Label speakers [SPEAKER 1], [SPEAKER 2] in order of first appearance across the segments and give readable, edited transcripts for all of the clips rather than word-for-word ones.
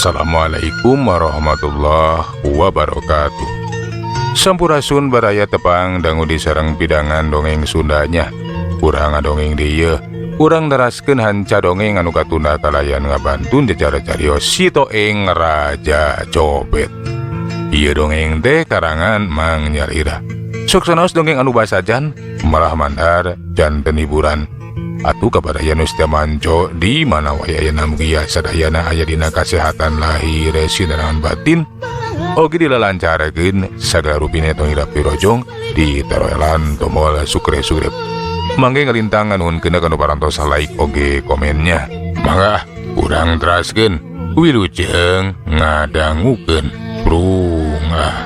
[SPEAKER 1] Assalamualaikum warahmatullahi wabarakatuh. Sampurasun, baraya. Tepang dangu di sareng pidangan dongeng Sundanya. Urang ngadongeng dieu. Urang neraskeun hanca dongeng anu katunda kalayan ngabantun jejar carios Si Toeng Raja Copet. Ieu dongeng teh karangan Mang Nyalira. Sok sanaos dongeng anu basajan malah mandar janten hiburan. Atuh kabaraya nu setia manco di mana wae ayana, mugia sadayana aya dina kasehatan lahir sinarangan batin, oge dilalancarkeun sagala rupina, tong hilap pirojong di taroelan tombol sukre-sukre. Mangga ngalintang nganuhunkeun kanu parantos like oge komennya. Mangga urang teraskeun, wilujeng ngadangukeun. Brung ah.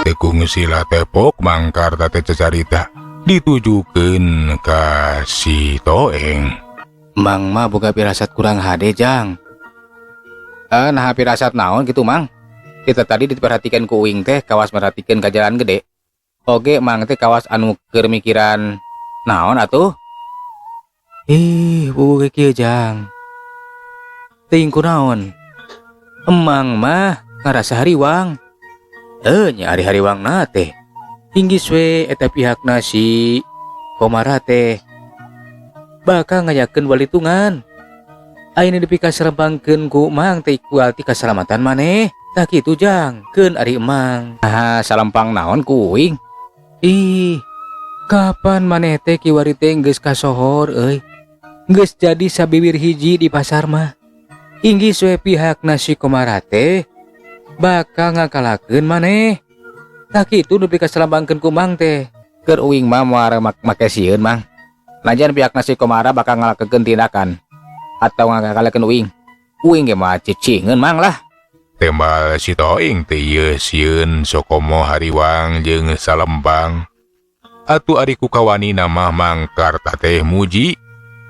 [SPEAKER 1] Tekung sila tepok, Mangkarta teh cacarita ditujukeun ka si Toeng.
[SPEAKER 2] Mang mah boga pirasat kurang hade, Jang. Eh, nah, pirasat naon gitu, Mang? Kita tadi diperhatikan ku uing teh kawas merhatikan ke jalan gede. Oge Mang teh kawas anu keur mikiran naon atuh? Ih, buku kieu, Jang. Teuing kunaon? Emang mah ngarasa hariwang. Eh, nya ari hariwang na teh. Inggis we eta pihakna si Komara teh bakal ngayakeun walitungan. Ayeuna dipikasalempangkeun ku Mang teh kualti kasalamatan maneh. Tah kitu, Jang, keun ari emang. Ah, salempang naon ku uing? Ih, kapan maneh teh kiwari teh geus kasohor euy. Geus jadi sabiwir hiji di pasar mah. Inggis we pihakna si Komara teh bakal ngakalakeun maneh. Tah kitu nu dipikasalempangkeun ku Mang teh. Keur uing mah moal make sieun, Mang. Najan pihakna si Komara bakal ngalakukeun tindakan atau ngakalakeun uing. Uing ge mah cicingeun, Mang, lah.
[SPEAKER 1] Tembal si Toeng teh ieu sieun sokomo hariwang jeung salempang. Atuh ari ku kawanina mah Mangkarta teh muji,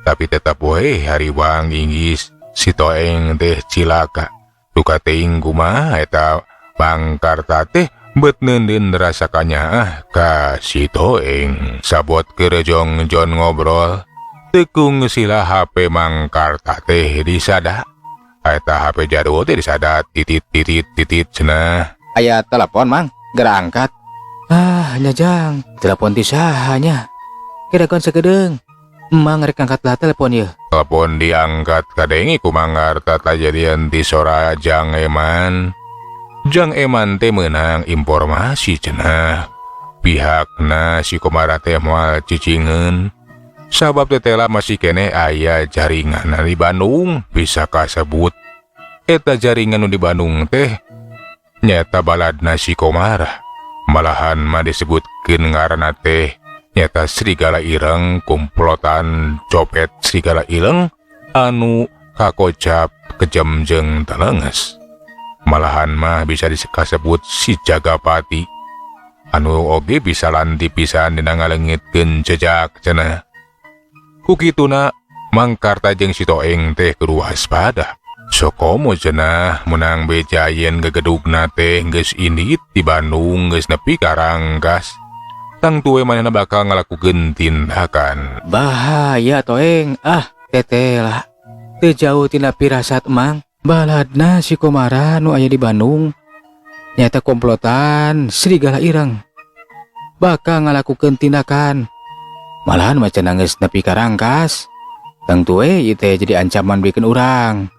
[SPEAKER 1] tapi tetap we hariwang inggis si Toeng teh cilaka. Duka teuing kumaha eta Mangkarta teh bet neundeun rasa kanyaah ka si Toeng. Sabot keur jongjon ngobrol, tekung sila HP Mangkarta teh disada. Eta HP jadul teh disada titit titit titit cenah.
[SPEAKER 2] Aya telepon, Mang, geura angkat. Ah, nya, Jang, telepon ti saha nya? Kira sakedeung. Emang rek angkat lah telepon ye.
[SPEAKER 1] Telepon diangkat, kadenge ku Mangkarta jadian ti sora Jang Eman. Jang Eman teh menang informasi cenah. Pihakna si Komara teh moal cicingeun. Sabab tetela masih keneh aya jaringan di Bandung bisa kasebut. Eta jaringan nu di Bandung teh nyata baladna si Komara. Malahan mah disebutkeun ngaranna teh nyata Serigala Ireng, komplotan copet Serigala Ireng anu kakocap kejam jeung telenges. Malahan mah bisa disebut si Jagapati anu oge bisa lanti pisan dina ngalengitkeun jejak cenah. Ku kituna Mangkarta jeung si Toeng teh kudu waspada. Sokomo cenah menang beja yen gegedugna teh geus indit di Bandung, geus nepi ka Rangkas. Tangtu we manehna bakal ngalakukeun tindakan.
[SPEAKER 2] Bahaya, Toeng. Ah, tetela. Teu jauh tina pirasat Mang. Baladna si Komara nu aya di Bandung. Nyata komplotan Serigala Ireng. Bakal ngalakukeun tindakan. Malahan maca geus nepi ka Rangkas. Tangtu we ieu teh jadi ancaman bikin urang.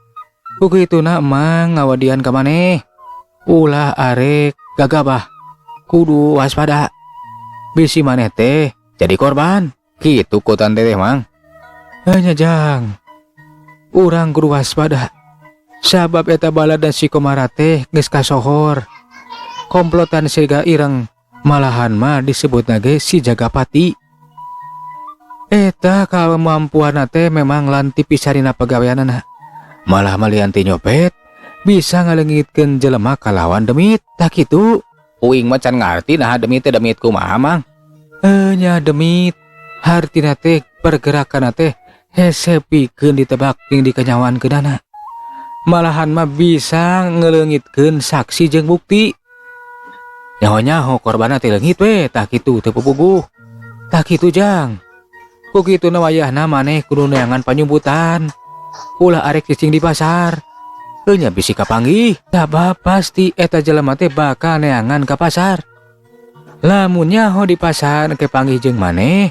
[SPEAKER 2] Ku kituna Emang ngawadian ka maneh. Ulah arek gagabah. Kudu waspada. Bisi maneh teh jadi korban. Kitu kutan teh, Mang. Hanya, Jang. Urang kudu waspada. Sabab eta balad si Komara teh geus kasohor. Komplotan Serigala Ireng, malahan mah disebutna ge si Jagapati. Eta kemampuan teh memang lanti pisan dina pagaweanana. Malah malian ti nyopet bisa ngalengitkeun jelema kalawan demit. Tah kitu. Uing mah can ngarti nah demit teh demit kumaha, Mang? Eh, nya demit. Hartina teh pergerakan teh hese pikeun ditebak jeung dikanyawankeunana. Malahan mah bisa ngeleungitkeun saksi jeung bukti. Nyaho-nyaho korbanna teh leungit we, tah kitu, teu pupuguh. Tah kitu, Jang. Ku kituna wayahna maneh kudu neangan panyumputan. Ulah arek cicing di pasar. Heunya bisi kapanggih. Sabab pasti eta jelema teh bakal neangan ka pasar. Lamun nyaho di pasar engke panggih jeung maneh,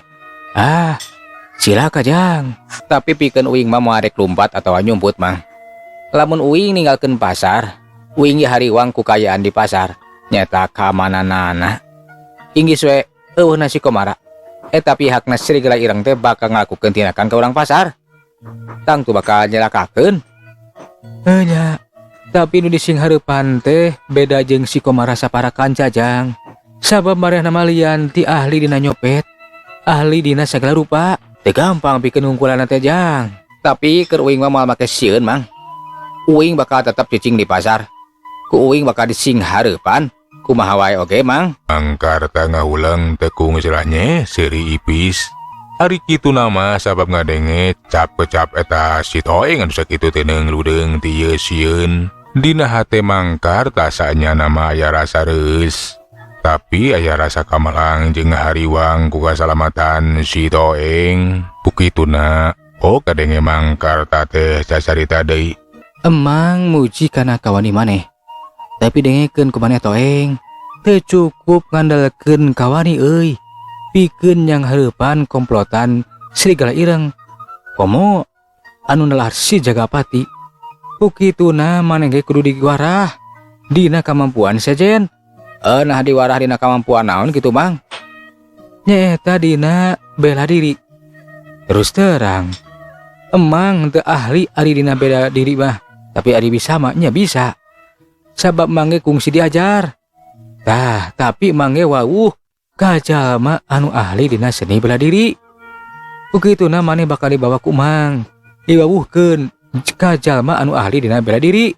[SPEAKER 2] ah, cilaka Jang. Tapi pikeun uing mah moal arek lumpat atawa nyumput Mang. Lamun uing ninggalkeun pasar, uing ge hariwang ku kaayaan di pasar, nyata kaamananana. Inggis we eueuhna si Komara. Eta pihakna Serigala Ireng teh bakal ngalakukeun tindakan ka urang pasar. Tangtu bakal nyelakakeun. Heuh nya, tapi nu disinghareupan teh beda jeung si Komara sapara kanca Jang. Sabab marehna mah lian ti ahli dina nyopet, ahli dina sagala rupa. Teu gampang pikeun ngungkulanna teh Jang. Tapi keur uing mah moal make sieun Mang. Uing bakal tetep cicing di pasar. Ku uing bakal disinghareupan. Kumaha wae oge Mang.
[SPEAKER 1] Mangkarta ngahuleng tekung istilahnya seuri ipis. Ari kitu nama sabab ngadenge cap kecap eta si Toeng anu sakitu teh ludeung ti ieu sieun. Dina hate Mangkarta saanya nama aya rasa reus. Tapi aya rasa kamalang jeung hariwang ku kasalamatan si Toeng. Kukituna, oh kadenge Mangkarta teh cacarita deui.
[SPEAKER 2] Emang muji kana kawani maneh. Tapi dengekeun ku maneh Toeng, teu cukup ngandalkeun kawani euy. Pikeun yang hareupan komplotan Serigala Ireng. Komo anu nelah si Jagapati. Kukituna maneh ge kudu diwarah dina kamampuan sejen. Nah diwarah dina kamampuan naon kitu Mang? Nyaeta dina bela diri. Terus terang, emang teu ahli ari dina bela diri mah, tapi ari bisa mah nya bisa. Sabab mangge kungsi diajar. Tah, tapi mangge wawuh ka jalma anu ahli dina seni bela diri. Kukituna maneh bakal dibawa ku Mang, diwawuhkeun ka jalma anu ahli dina bela diri.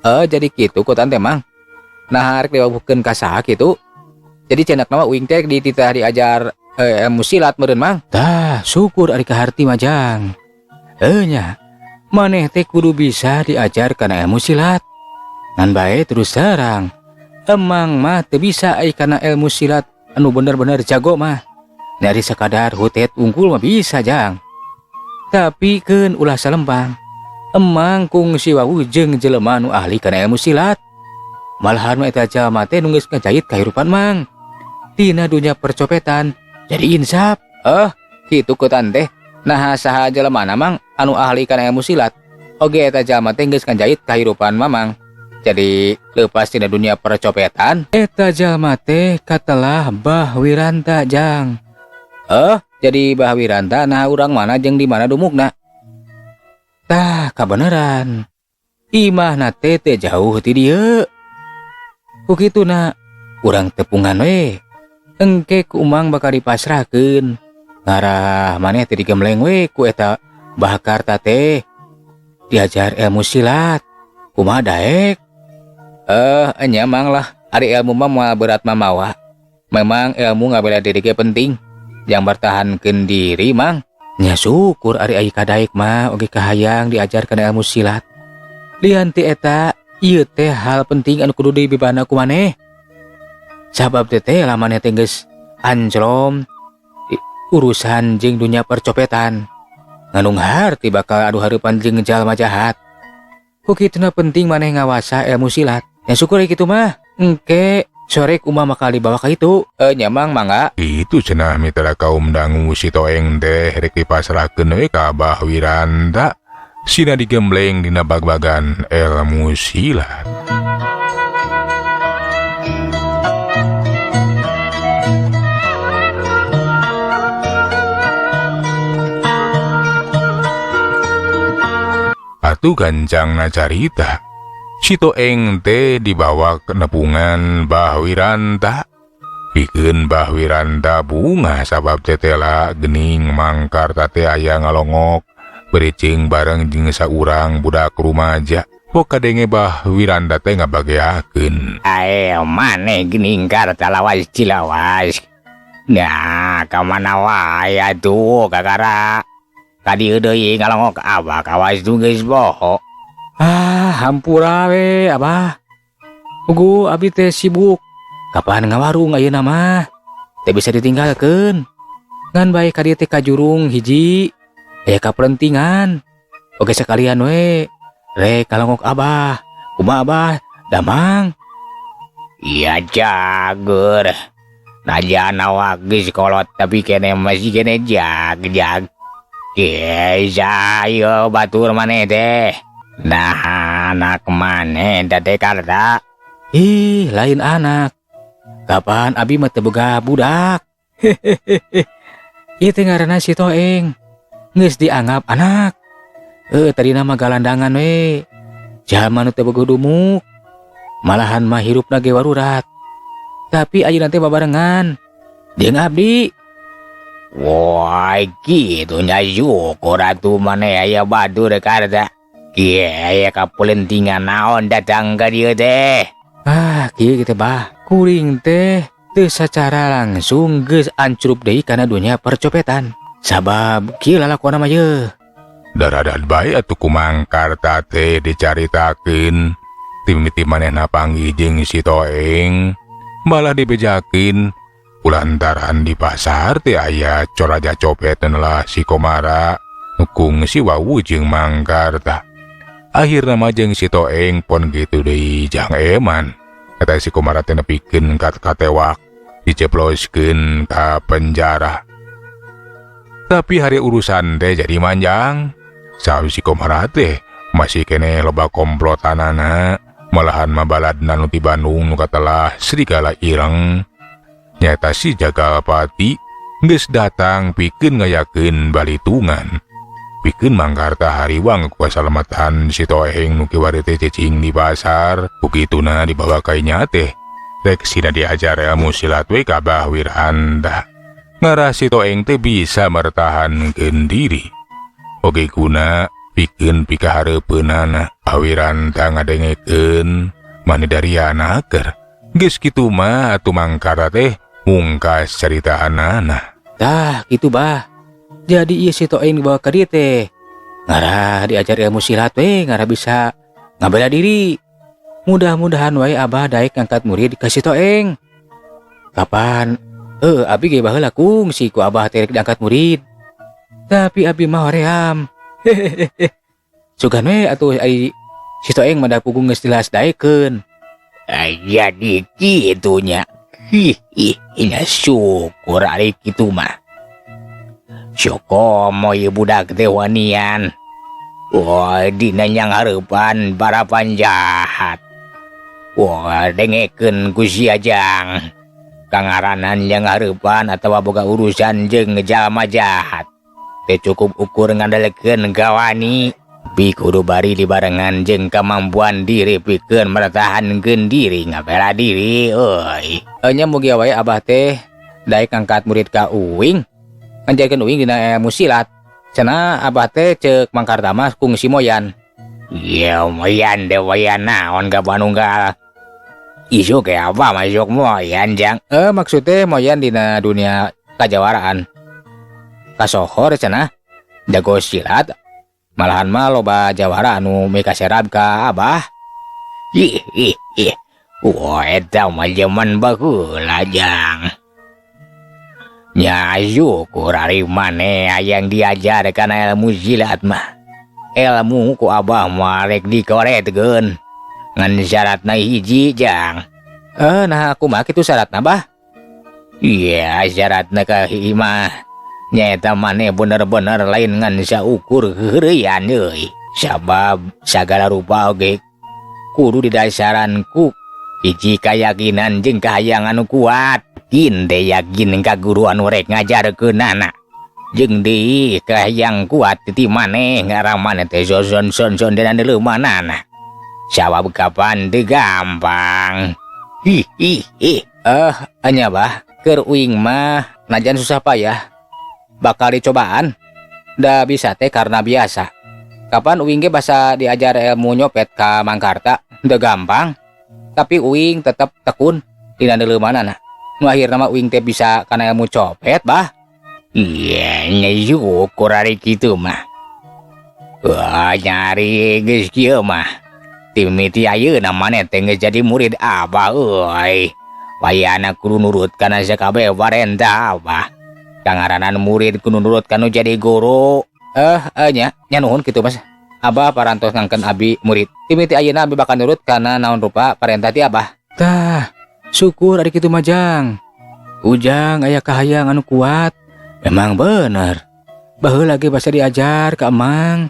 [SPEAKER 2] Jadi kitu ku tante Mang. Nah, arek diwawuhkeun ka saha kitu? Jadi cendak nama uing teh dititah diajar ilmu silat meureun Mang. Tah, syukur ari kaharti mah Jang. Nya, maneh teh kudu bisa diajar kana ilmu silat. Ngan bae terus terang, emang mah teu bisa ai kana ilmu silat anu bener-bener jago mah. Dari sekadar hutet unggul mah bisa Jang. Tapi keun ulah salempang. Emang kungsi wawuh jeung jelema anu ahli kana ilmu silat. Malahan mah eta jalma teh nu geus ngajait kahirupan Mang. Tina dunia percopetan jadi insap. Kitu kutan teh. Nah saha jelemana Mang anu ahli kana ilmu silat. Oge eta jalma teh geus ngajait kahirupan Mamang. Jadi lepas tina dunia percopetan. Eta jalma teh katelah Bah Wiranta Jang. Jadi Bah Wiranta nah urang mana jeung di mana dumukna? Tah kabeneran. Imahna teh teu jauh ti dieu. Ku kituna urang tepungan we. Engke ku Umang bakal dipasrahkeun. Ngarah maneh teh digembleng we ku eta Bah Karta teh. Diajar ilmu silat. Kumaha daek? Enya Mang lah. Ari ilmu mah moal berat mamawa. Memang ilmu ngabela diri ge penting. Yang bertahankeun diri Mang. Nya syukur ari ai kadaek mah oge kahayang diajar kana ilmu silat. Lian ti eta ieu teh hal penting anu kudu dibibana ku maneh. Sabab teh teh lamun teh geus anjlom urusan jeung dunia percopetan. Nganung harti bakal adu hareupan jeung jalma jahat. Ku kituna penting maneh ngawasa ilmu silat. Ya syukur kitu mah. Engke sore kumaha bakal dibawa ka itu. Nya Mang mangga.
[SPEAKER 1] Itu cenah mitra kaum dangu si Toeng teh rek dipasrahkeun we ka Bah Wiranta. Sina digembleng dina bag-bagan ilmu silat. Atuh gancangna carita. Si Toeng teh dibawa ke nepungan Bah Wiranta. Pikeun Bah Wiranta bunga sabab tetela gening Mangkarta teh aya ngalongok bericing bareng jeung saurang budak rumaja. Pok kadenge Bah Wiranta teh ngabageakeun.
[SPEAKER 2] Ae maneh gening Karta lawas cilawas. Nah, ka mana wae atuh kakara. Kadieu deui ngalongok abah kawas nu geus boho. Ah, hampura we abah. Ugu abi teh sibuk. Kapan ngawarung ayeuna mah? Teu bisa ditinggalkeun. Ngan bae ka dieu teh kajurung hiji aya kapentingan. Oke sekalian we rek kalongok Abah. Kumaha Abah? Damang.
[SPEAKER 3] Iya cager. Najan awak geus kolot tapi kene masih kene jag jag. Kieu batur maneh teh. Nah anak maneh teh Karta.
[SPEAKER 2] Ih, lain anak. Kapan abi mah teu boga budak. Ieu teh ngaranna si Toeng. Geus dianggap anak. Tadina mah galandangan we. Jalma nu teu boga dumuk. Malahan mah hirupna ge warurat. Tapi ayeuna teh babarengan jeung abdi.
[SPEAKER 3] Wah, kitu nya syukur atuh maneh aya batur Karta. Kieu aya kapelentingan naon datang ka dieu teh.
[SPEAKER 2] Ah, kieu kitu bah. Kuring teh teu sacara langsung geus ancrup deui kana dunia percopetan. Sabab kieu lalakonna mah yeuh.
[SPEAKER 1] Daradan bae atuh ku Mang Karta teh dicaritakeun. Timiti manehna panggih jeung si Toeng malah dibejakeun kulantaran di pasar teh aya coraja copet lah si Komara nu kungsi wawuh jeung Mang Karta. Akhirna mah jeung si Toeng pon kitu deui Jang Eman. Kata si Komara teh nepikeun ka katewak diceploskeun ka penjara. Tapi hari urusan teh jadi manjang. Saha si Komara teh masih kene loba komplotanana. Malahan mabaladna nu ti Bandung nu katelah serigala ireng. Nyata si Jagalpati geus datang pikeun ngayakeun balitungan. Pikeun Mang Karta hariwang ku kasalamatan si Toeng nu kiwari teh cicing di pasar. Ku kituna dibawa ka inya teh. Rek sina diajar ilmu silat we ka Abah Wiranda. Ngarah si Toeng teh bisa mertahankeun diri. Oge guna pikeun pikahareupeunana. Wiranda ngadengekeun mani dariana keur. Geus kitu mah atuh Mang Karta teh mungkas caritaanana.
[SPEAKER 2] Tah kitu bah. Jadi ieu si Toeng dibawa ka dieu teh. Ngarah diajar ilmu silat we ngarah bisa ngabela diri. Mudah-mudahan wae Abah daek ngangkat murid ka si Toeng. Kapan? Abi ge baheula kungsi ku Abah teh rek diangkat murid. Tapi abi mah hoream. Hehehe. Sugan we atuh ai si Toeng mah da puguh geus jelas daekeun.
[SPEAKER 3] Jadi kitu nya. Hi hi nya syukur ari kitu mah. Syukur ieu budak teh wanian. Wah, dina nyang hareupan para panjahat. Wah, dengekeun ku sia Jang. Kangaranan yang hareupan atawa boga urusan jeung jalma jahat. Teu cukup ukur ngandalkeun kawani. Bi kudu bari dibarengan jeung kamampuan diri pikeun mertahankeun diri ngabela diri euy.
[SPEAKER 2] Nya mugia wae Abah teh daek ngangkat murid ka uing. Ngajarkeun uing dina ilmu silat. Cenah Abah teh ceuk Mang Karta mah kungsi moyan.
[SPEAKER 3] Iya moyan deh moyan naon ka panunggal. Isu ke apa masuk moyan Jang?
[SPEAKER 2] Maksudnya moyan dina dunia kajawaraan. Kasohor cenah jago silat. Malahan mah loba jawara anu mikaserab ka Abah.
[SPEAKER 3] Ih ih ih. Wah eta mah jaman baheula Jang. Nya syukur ari maneh hayang diajar kana ilmu silat mah. Ilmu ku Abah mah rek dikoretkeun. Ngan syaratna hiji Jang.
[SPEAKER 2] Nah kumaha kitu syaratna Bah?
[SPEAKER 3] Iya syaratna ka hiji mah. Nyaeta maneh bener-bener lain ngan saukur heureuyan euy. Sabab sagala rupa oge kudu didasaran ku hiji kayakinan jeung kahayang anu kuat. Kin teh yakin ka guru anu rek ngajarkeunana. Jeung deui kahayang kuat ti maneh ngarah maneh teh son son son dina leumanana. Sabab kapan teu gampang. Hi hi hi.
[SPEAKER 2] Anya Bah, keur uing mah najan susah payah. Bakal dicobaan. Da bisa teh karena biasa. Kapan uing ge basa diajar ilmu nyopet ka Mang Karta, teu gampang. Tapi uing tetep tekun dina leumanana. Nu akhirna mah uing teh bisa kana ilmu copet, Bah.
[SPEAKER 3] Iya, nya syukur ari kitu mah. Wah, nyari geus kieu mah. Timiti ayeuna maneh teh geus jadi murid Abah euy. Wayahna kudu nurut kana sakabeh parentah Abah. Kangaranan murid kudu nurut kanu jadi guru.
[SPEAKER 2] Nya, nya nuhun kitu Mas. Abah parantos ngangken abi murid. Timiti ayeuna abi bakal nurut kana naon rupa parentah ti Abah. Tah, syukur ari kitu mah Jang. Ujang aya kahayang anu kuat. Memang bener. Baheula ge basa diajar ka Emang.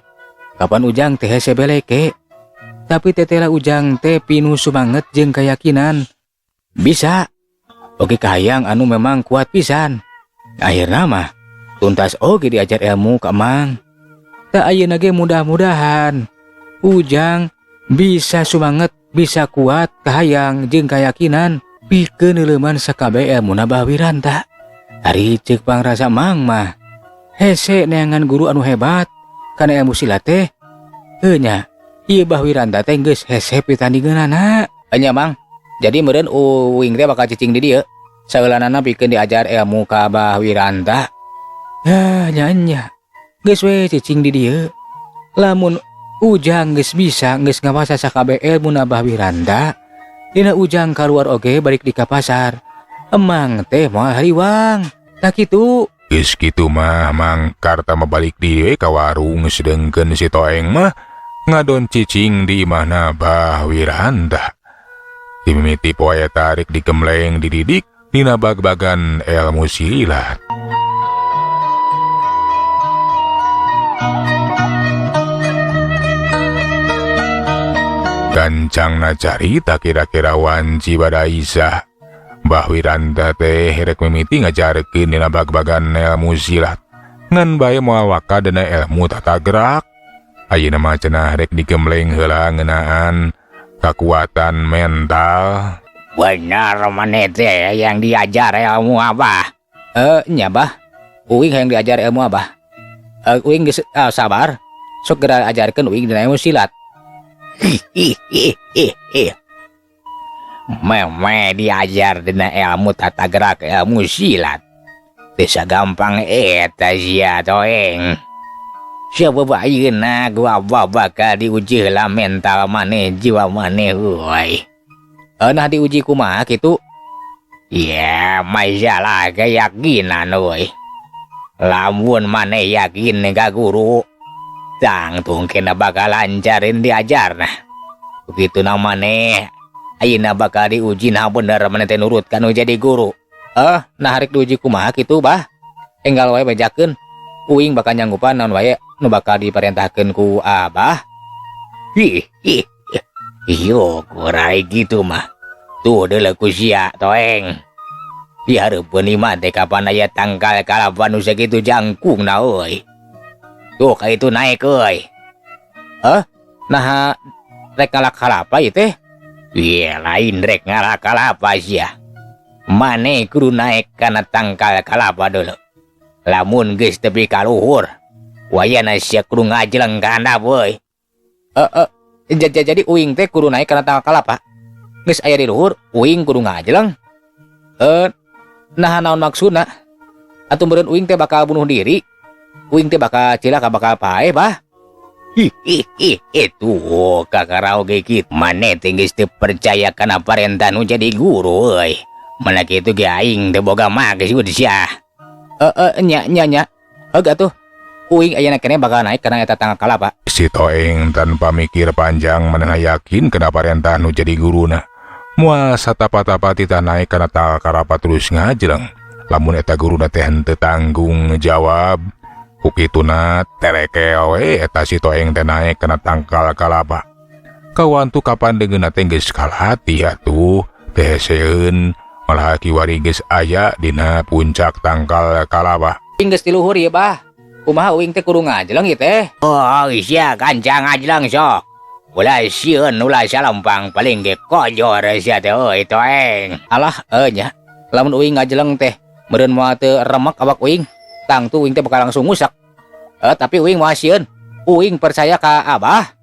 [SPEAKER 2] Kapan Ujang teh hese beleke. Tapi tetela Ujang teh pinuh sumanget jeung keyakinan. Bisa. Oge kahayang anu memang kuat pisan. Akhirna mah tuntas oge diajar ilmu ka Emang. Tak ayeuna ge mudah-mudahan Ujang bisa sumanget, bisa kuat kahayang jeung keyakinan pikeun neuleuman sakabeh ilmuna Bah Wiranta. Ari ceuk pangrasa Mang mah hese neangan guru anu hebat kana ilmu silat teh. Heuh nya, ieu Bah Wiranta teh geus hese pitandingeunana. Nya Mang, jadi meureun uing teh bakal cicing di dieu. Saeulanana pikeun diajar ilmu ka Bah Wiranta. Hah, nya nya. Geus we cicing di dieu. Lamun Ujang geus bisa geus ngawasa sakabeh ilmu na Bah Wiranta, dina Ujang kaluar oge balik di ka pasar. Emang teh moal hariwang. Tak kitu.
[SPEAKER 1] Geus kitu mah Mang Karta mah balik deui ka warung sedengkeun si Toeng mah ngadon cicing di imahna Bah Wiranta. Dimimiti poe tarik digembleng dididik dina bag-bagan ilmu silat. Gancangna carita kira-kira wanci badaisah. Bah Wiranta teh rek mimiti ngajarkeun dina bag-bagan ilmu silat. Ngan bae moal waka dina ilmu tata gerak. Ayeuna mah cenah rek digembleng heula ngeunaan kakuatan mental.
[SPEAKER 3] Benar maneh teh yang diajar ilmu Abah.
[SPEAKER 2] Nya Bah. Uing hayang diajar ilmu Abah. Uing geus sabar. Sok geura ajarkeun uing dina ilmu silat.
[SPEAKER 3] Hihihihi. Meme diajar dina ilmu tata gerak ilmu silat. Teu sagampang eta sia Toeng. Siapa ayeuna gua bakal diuji heula mental maneh, jiwa maneh euy.
[SPEAKER 2] Nah diuji kumaha kitu?
[SPEAKER 3] Ya, masalah keyakinan euy. Lamun maneh yakin ka guru, tangtung kena bakal lancarin diajar nah. Begitu na maneh ayeuna bakal diuji nah bener maneh teh nurut kanu jadi guru.
[SPEAKER 2] Nah rek diuji kumaha kitu Bah? Enggal wae bejakeun. Uing bakal nyanggupan naon wae nu bakal diperintahkeun ku Abah.
[SPEAKER 3] Hi hi. Yo kurai gitu mah. Tuh deuleu ku sia Toeng. Di hareupeun imah teh kapan aya tangkal kalapa nu sakitu jangkungna euy. Tuh ka itu naik euy.
[SPEAKER 2] Naha rek ngalak kalapa ieu teh?
[SPEAKER 3] Iya, lain rek ngalak kalapa sia. Mane kudu naik kana tangkal kalapa dulu. Lamun geus tepi ka luhur, wayana sia kudu ngajeleng ka handap euy.
[SPEAKER 2] Jadi uing teh kudu naik kana tangkal kalapa. Geus aya di luhur, uing kudu ngajeleng. Nah naon maksudna? Atuh meureun uing teh bakal bunuh diri. Uing teh bakal cilaka bakal paeh, Bah.
[SPEAKER 3] Hihihi, itu kakara oge kitu. Mane teh geus teu percaya kana parentah nu jadi guru euy. Mana kitu ge aing teu boga maksud sia.
[SPEAKER 2] Nya nya nya. Heug atuh. Uing ayeuna keneh bakal naik kana eta tangkal kalapa.
[SPEAKER 1] Si Toeng tanpa mikir panjang manehna yakin kana parentah nu jadi guruna. Moal satapa-tapa titah naik kana tangkal kalapa terus ngajeleng. Lamun eta guruna teh henteu tanggung jawab, ku kituna terekel we eta si Toeng teh naik kana tangkal kalapa. Kawantu kapan deungeunna teh geus kalati atuh teh seun malah kiwari geus aya dina puncak tangkal kalapa.
[SPEAKER 2] Uing geus di luhur ieu Bah. Kumaha uing teh kudu ngajeleng ieu teh?
[SPEAKER 3] Oh, sia gancang ngajeleng sok. Ulah sieun ulah salempang paling ge kojor sia teh euy Toeng.
[SPEAKER 2] Alah nya. Lamun uing ngajeleng teh meureun moal teu remek awak uing. Tangtu uing teh bakal langsung ngusak. Tapi uing moal sieun. Uing percaya ka Abah.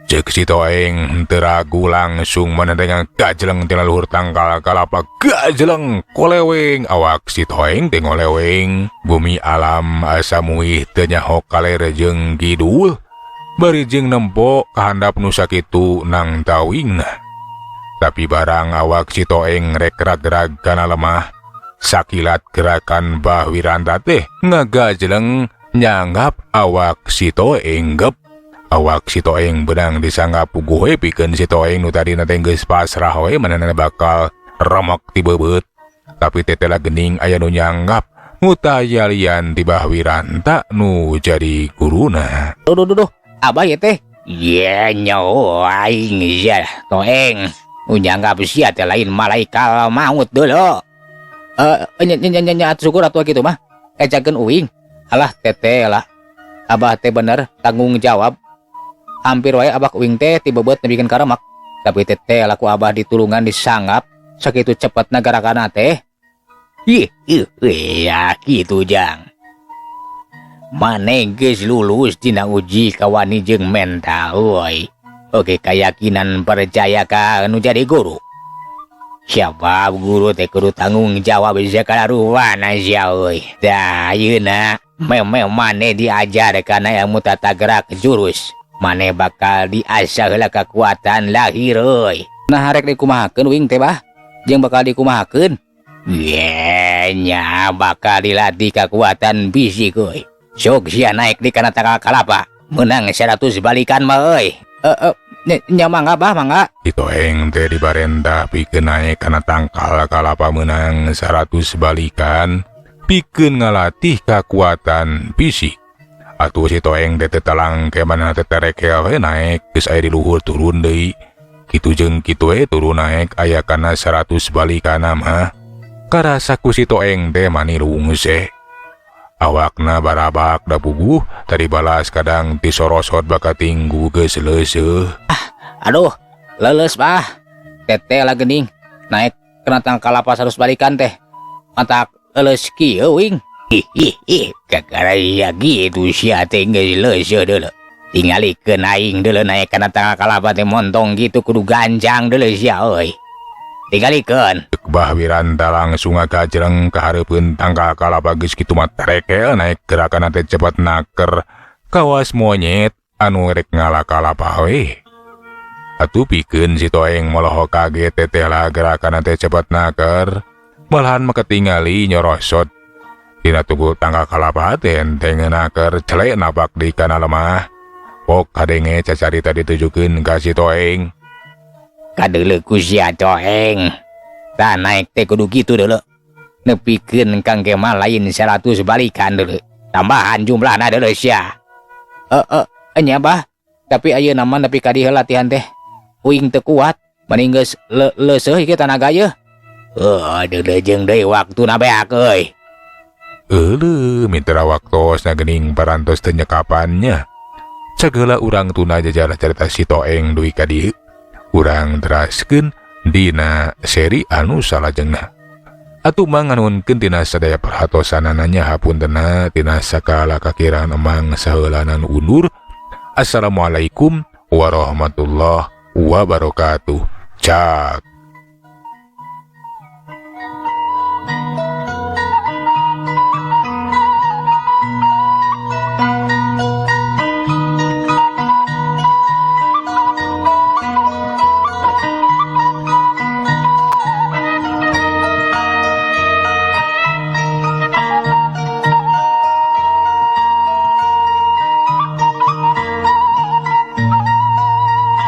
[SPEAKER 1] Ceuk si Toeng teu ragu langsung manentengan gajeleng tina luhur tangkal kalapa gajeleng koleweng awak si Toeng teh ngoleweng. Bumi alam asa muih teu nyaho kaler jeung kidul. Bari jeung nempo kahandap nu sakitu nang tawingna. Tapi barang awak si Toeng rek rag-rag kana lemah, Sakilat gerakan Bah Wiranta teh ngagajleng nyanggap awak si Toeng gep. Awak si Toeng benang disanggap puguh we pikeun si Toeng nu tadina teh geus pasrah we manehna bakal remek ti beubeut. Tapi tetela gening aya nu nyanggap ngutayalian ti Bah Wiranta nu jadi guruna.
[SPEAKER 2] Duh duh duh, duh. Abah ya teh.
[SPEAKER 3] Ye nyaho aing sia Toeng. Nu nyanggap sia teh lain malaikat maut dulu.
[SPEAKER 2] Eh, nya nya nya nya syukur atuh kitu mah. Ejakeun uing. Alah teteh lah. Abah teh bener tanggung jawab. Hampir wae abah uing teh ti beubeut nepikeun ka remek. Tapi teteh laku abah ditulungan disanggap sakitu cepetna gerakanna teh.
[SPEAKER 3] Ih, ih, ya kitu Jang. Maneh geus lulus dina uji kawani jeung mental euy. Oke, keyakinan percaya ka nu jadi guru. Siapa guru teh kudu tanggung jawab segala rupana sia euy. Tah ayeuna meme maneh diajar kana ilmu tata gerak jurus. Maneh bakal diasah heula kekuatan lahir euy.
[SPEAKER 2] Nah rek dikumahakeun uing teh bah. Jeung bakal dikumahakeun.
[SPEAKER 3] Ye nya bakal dilatih kekuatan fisik euy. Sok sia naik di kana tangkal kalapa. Menang 100 balikan mah euy.
[SPEAKER 2] Eh, nya mangga bah mangga.
[SPEAKER 1] Si Toeng teh dibarentah pikeun naek kana tangkal kalapa menang 100 balikan pikeun ngalatih kekuatan fisik. Atuh si Toeng teh teu talangke manehna teh terekel we naek geus aya di luhur turun deui. Kitu jeung kitu we turun naek aya kana 100 balikan mah. Karasa ku si Toeng teh mani rungse. Awakna barabak da puguh tadi balas kadang tisorosot bakatinggu geus leuseuh.
[SPEAKER 2] Aduh, leuleus bah. Teteh lah gening. Naik kena tangkal kalapa 100 balikan teh. Matak leuleus kieu uing.
[SPEAKER 3] Ih ih ih, kakara sia kitu sia teh geus leuseuh deuleu. Tingalikeun aing deuleu naek kana tangkal kalapa teh montong kitu kudu ganjang deuleu sia euy. Tingalikeun.
[SPEAKER 1] Ceuk Bah Wiranta langsung ngagajleng ka hareupeun tangkal kalapa geus kitu mah terekel naek gerakanna teh cepet naker kawas monyet anu rek ngala kalapa we. Atuh pikeun si Toeng molohok kaget teteh lah gerakanna teh cepet naker malahan mah ketingali nyorosot dina tubuh tangkal kalapa teh enteng naker celek napak di kana lemah. Pok kadenge cacarita ditujukeun ka si Toeng.
[SPEAKER 3] Kadeuleu ku sia Toeng. Tah naek teh kudu kitu deuleu. Nepikeun kang ge mah lain 100 balikan deuleu. Tambahan jumlahna deuleu sia.
[SPEAKER 2] Eh, nya bah. Tapi ayeuna mah nepi ka dieu latihan teh. Uing teu kuat, mending geus leuseuh ieu tanaga ieu.
[SPEAKER 3] Heuh, deuleu jeung deui waktuna beak euy.
[SPEAKER 1] Euleuh, mitra waktosna geuning parantos teu nyekapannya. Sagala urang tuna jajar carita si Toeng dugi ka dieu. Urang teraskeun dina seri anu salajengna. Atuh mang nganuhunkeun tina sadaya perhatosanana hapuntenna tina sakala kakirangan emang saheulanan undur. Assalamualaikum warahmatullahi wabarakatuh. Cak.